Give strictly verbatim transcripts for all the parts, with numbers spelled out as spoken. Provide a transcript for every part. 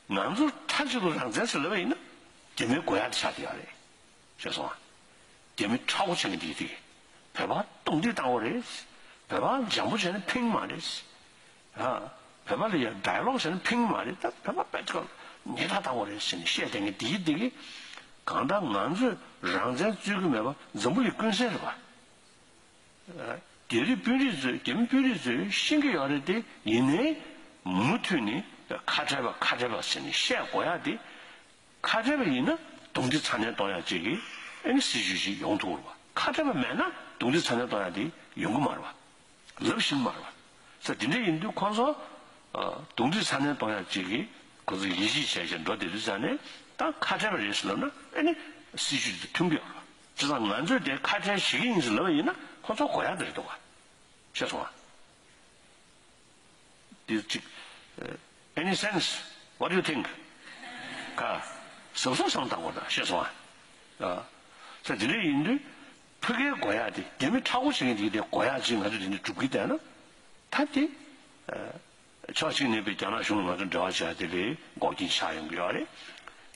ང་ཚོ་མཐའ་གཅིག་ཏུ་རང་བཙན་ཟེར་ལབ་པ་ཡིན་ན་རྒྱ་མིའི་དགོས་ཡག་དེ་ཆགས་བསྡད་ཡོད་རེད། ཤེས་སོང་ཨ། རྒྱ་མི་ཁྲ་བོ་ཆེ་གི་འདི་དེ་བོད་པ་རྡུང་རྡེག་བཏང་བ་རེད། བོད་པ་འཇམ་པོ་བྱས་ན་ཕིང་མ་རེད། ཨ། བོད་པ་ལ་ཡ་ཌའི་ལོག་བྱས་ན་ཕིང་མ་རེད། ད་བོད་པ་དཔེ་ཁ་ཉེས་ཐག་བཏང་བ་རེད་ཟེར་ནས་བཤད་བསྡད་མཁན་འདི་གི་འདི་གི་གང་ལྟར་ང་ཚོས་རང་བཙན་རྩོད་ཀྱི་མེད་པ་འཛམ་བུ་གླིང་ཀུན་གསལ་རེད་པ། རྒྱ་རིགས་དཔོན་རིགས་ཚོས་རྒྱ་མི་དཔོན་རིགས་ཚོས་ཤེས་ཀྱི་ཡོད་རེད་དེ། ཡིན་ནའི་མུ་མཐུད་ནས་ཁ་བྲལ་བ་ཁ་བྲལ་བ་ཟེར་ནས་བཤད་དགོས་ཡག་དེ། ཁ་བྲལ་བ་ཡིན་ན་རྡུང་རྡེག་ཚ་ནན་གཏོང་ཡག་ཅིག་གི་ཨ་ནི་སྲིད་ཇུས་ཤིག་ཡོང་ཐུབ་རེད་བ། ཁ་བྲལ་བ་མེད་ན་རྡུང་རྡེག་ཚ་ནན་གཏོང་ཡག་དེ་ཡོང་གི་མ་རེད་བ། ལབ་ཤེས་ཀྱི་མ་རེད་བ། ས་དེ་འདྲ་ཡིན་དུས་ཁོང་ཚོ་རྡུང་རྡེག་ཚ་ནན་གཏོང་ཡག་ཅིག་གི་ཁོ་ཚོ་ཡིད་ཆེས་བྱས་བྱས་འགྲོ་བསྡད་དུས་ཙང་ནས་ད་ཁ་བྲལ་བ་རེད་ཟེར་ལབ་ན་ཨ་ནི་སྲིད་ཇུས་དེ་མཐུན་གྱི་ཡོད་རེད་བ། བྱས་ཙང་ང་ཚོས་དེ་ཁ་བྲལ་བྱེད་ཀྱི་ཡིན་ཟེར་ལབ་པ་ཡིན་ན་ཁོ་ཚོ་དགོས་ཡག་དེ་རེད་འདུག་ག་ཤེས་སོང་ང་། འདི་གཅིག་ཨ། Any sense? What do you think? ག་གཟབ་གཟབ་བསམ་བཏང་དགོས་ད། ཤེས་སོང་ང་། ཨ། ས་དེ་འདྲ་ཡིན་དུས་ཕ་གིའི་དགོས་ཡག་དེ་རྒྱ་མི་ཁྲ་བོ་བྱེད་མཁན་དེ་གི་དེ་དགོས་ཡག་ཅིག་ང་ཚོས་དེ་འདྲ་སྒྲུབ་ཀྱི་བསྡད་ན་ད་དེ་ཨ། ཕྱོགས་གཅིག་ནས་པའི་རྒྱ་ནག་གཞུང་ལ་ང་ཚོ་འབྲེལ་བ་བྱས་དེ་ལས་འགོག་རྐྱེན་ཆགས་ཡོང་གི་ཡོད་རེད།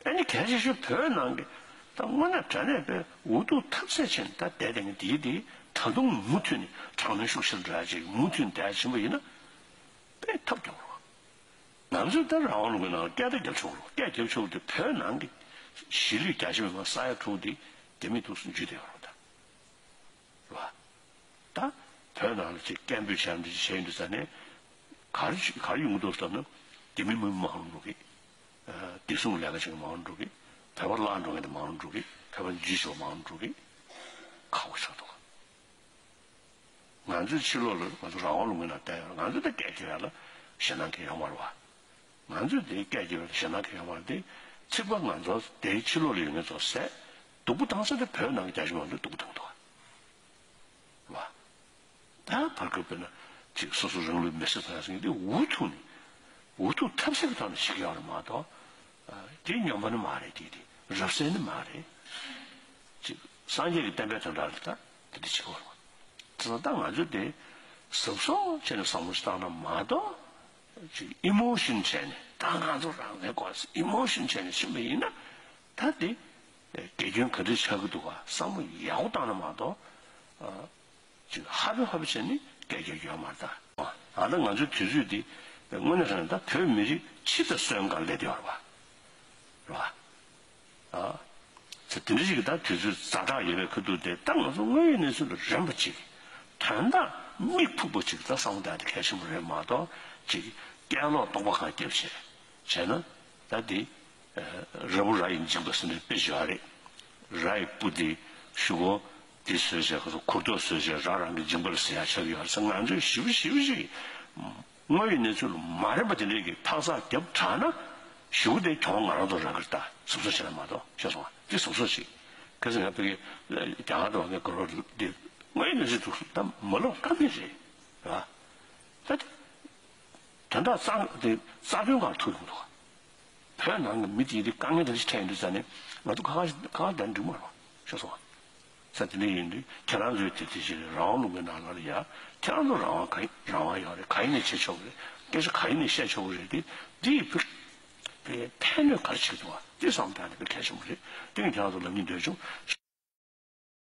ཨ་ནི་གལ་ཆེ་ཤོས་བོད་ནང་གི་ད་དངོས་གནས་དྲང་གནས་པའི་འུ་ཐུག་ཐབས་ཟད་ཆེན་ད་བསྡད་དེ་ངས་དེའི་དེ་ད་དུང་མུ་མཐུད་ནས་དྲག་གནོན་ཤུགས་ཆེར་འགྲོ་ཡ་ཅིག་མུ་མཐུད་ནས་བསྡད་ཡ་ཕྱིན་པ་ཡིན་ན་དཔེ་ཐབས་སྐྱོ་བོ་རེད། ང་ཚོས་ད་རང་དབང་ལུང་པའི་ནང་ལ་སྐད་ད་རྒྱབ་ཆོག་རེད། སྐད་རྒྱབ་ཆོག་དེ་བོད་ནང་གི་གཞིས་ལུས་རྒྱ་ཆེ་མི་མང་ས་ཡ་དྲུག་དེ་རྒྱ་མིའི་ཐུགས་སུ་འཇུས་བསྡད་ཡོད་རེད་ད། རེད་བ། ད་བོད་ནང་ལ་ཅིག་སྐད་འབོད་བྱས་འདི་བྱས་ཡོང་དུས་ཙང་ནས་ག་རེ་ག་རེ་ཡོང་གི་འདུག་ཟེར་ན་རྒྱ་མི་མི་མང་རུ་འགྲོ་གི། བདེ་སྲུང་ལས་ཀ་བྱེད་མཁན་མང་རུ་འགྲོ་གི། བོད་པ་བརླག་འགྲོ་མཁན་དེ་མང་རུ་འགྲོ་གི། བོད་པ་འཇུས་ཆོག་མང་རུ་འགྲོ་གི། ཁག་པོ་ཆགས་འདུག་ང་ཚོའི་ཕྱི་ལོགས་ལ་ང་ཚོ་རང་དབང་ལུང་པའི་ནང་བསྡད་ཡོད། ང་ཚོ་ད་སྐད་རྒྱབ་ཡ་ལ་ཞེད་སྣང་གང་ཡང་ཡོད་མ་རེད་བ། ང་ཚོས་དེའི་སྐད་རྒྱབ་པའི་ཞེད་སྣང་གང་ཡང་མ་རེད་དེ། ཚིག་པ་ང་ཚོ་དེའི་ཕྱི་ལོགས་ལ་ཡོད་མཁན་ཚོ་ཟས་སྡུག་པོ་བཏང་ས་དེ་བོད་ནང་གི་རྒྱ་ཆེ་མང་ཚོས་སྡུག་པོ་བཏང་འདུག་བ། ད་བར་སྐབས་དཔེར་ན་ཅིག་སོ་སོ་རང་ལུས་མེར་སྲེག་བཏང་ཡ་ཟེར་མཁན་དེ་འུ་ཐུག་ནས་འུ་ཐུག་ཐབས་ཟད་ཀྱི་ཐོག་ནས་བྱེད་ཀྱི་ཡོད་རེད་མ་གཏོགས། དེ་སྨྱོན་པ་ནི་མ་རེད། དེ་དེ་རབ་གསལ་ནི་མ་རེད། ཅིག་སངས་རྒྱས་ཀྱི་བསྟན་པའི་དོན་དག་ལ་ད་དེ་འདྲ་བྱེད་དགོས་རེད། དེ་ད་ང་ཚོ་དེ་གཟབ་གཟབ་བྱས་ནས་བསམ་བློ་ཞིག་བཏང་ན་མ་གཏོགས། ཅིག་ཨི་མོ་ཤོན་བྱས་ནས་ད་ང་ཚོ་རང་བཙན་དགོས་ཟེར་ཨི་མོ་ཤོན་བྱས་ནས་ཕྱིན་པ་ཡིན་ན་ད་དེ་དགེ་སྐྱོན་ག་འདྲ་ཆགས་ཀྱི་འདུག་ག་བསམ་བློ་ཡག་པོ་བཏང་ན་མ་གཏོགས། ཅིག་ཧ་པེ་ཧ་པེ་བྱས་ནས་སྐད་རྒྱག་རྒྱུ་ཡོད་མ་རེད་ད། ད་ལྟ་ང་ཚོའི་དུས་ཚོད་འདི་དངོས་གནས་དྲང་གནས་ད་བོད་མི་རིགས་སྤྱི་དང་སོན་གང་སླེབས་བསྡད་ཡོད་རེད་བ། རེད་བ། ཨ། ཚེ་དེ་འདྲ་ཞིག་གི་ད་དུས་ཚོད་ཛ་དྲག་ཡོད་པའི་ཁ་ཐུག་དེ་ད་ང་ཚོ་དངོས་ཡོད་གནས་ཚུལ་ལ་རན་པ་ཅིག་དོན་དག་མིག་ཕུག་པ་ཅིག་ད་བསམ་བློ་བཏང་ཡ་དེ་གལ་ཆེན་པོ་རེད་མ་གཏོགས་ཅིག་སྐད་ལོག་སྟོང་པ་གང་རྒྱབ་བྱས་བྱས་ན་ད་འདི། ར་བུ་ར་ཡི་མཇིང་པ་ཟེར་ནས་དཔེ་ཞིག་ཡོད་རེད། ར་ཡི་སྤུ་དེ་ཤུ་གུ་དེ་བཟོས་བྱས་ཁོ་ཚོ་གུར་ཐོག་བཟོས་བྱས་ར་རང་གི་མཇིང་པ་ལ་ཟེར་ཡ་ཆགས་ཀྱི་ཡོད་རེད་ཟེར། ང་ཚོས་ཞིབ་ཞིབ་ཞིག་དངོས་ཡོད་གནས་ཚུལ་མ་རན་པ་དེ་འདྲས་ཀྱི་འཕག་འཚག་རྒྱབ་དྲགས་ན་ཤུ་གུ་དེ་གྱོང་ང་རང་ཚོ་རག་གི་རེད། ད་གཟབ་གཟབ་བྱས་ན་མ་གཏོགས་ཤེས་སོང་ང་། དེ་གཟབ་གཟབ་ཞིག་གལ་སྲིད་ང་ཕ་གི་རྒྱ་གར་དུ་བ་ངའི་གོ་རོ་དེ་དངོས་ཡོད་གནས་ཚུལ་ཐུག་སོང་ད་མ་ལོག་ཀ་མེད་རེད་ར། ད་དེ་དོན་དག་རྩ་དེ་རྩ་དོན་གང་ཐུག་ཡོང་འདུག་བོད་ནང་གི་མི་དེའི་དཀའ་ངལ་དེ་འདྲ་ཞིག་འཕྲད་ཡོང་དུས་ཙང་ནས་ང་ཚོ་ཁ་ཁ་ཁ་ཁ་བསྡད་འགྲིག་མ་རེད་བ། ཤེས་སོང་ང་། ས་དེ་འདྲ་ཡིན་དུས་ཁྱེད་རང་ཚོའི་དེ་དེ་བཞིན་རང་དབང་ལུང་པའི་ནང་ལ་ཡ་ཁྱེད་རང་ཚོ་རང་དབང་ག་རང་དབང་ཡོད་རེད། ག་ཡིན་ནས་བྱེད་ཆོག་གི་རེད། སྐད་ཆ་ག་ཡིན་ནས་བཤད་ཆོག་གི་རེད། དེ་འདི་ཡི་བུ་དེ་ཕན་གནོད་ག་རེ་བྱེད་ཀྱི་འདུག་བ། དེ་བསམ་བཏང་ནས་དཔེ་གལ་ཆེན་པོ་རེད། དེ་ངས་ཁྱེད་རང་ཚོ་ལབ་སྙིང་འདོད་བྱུང་།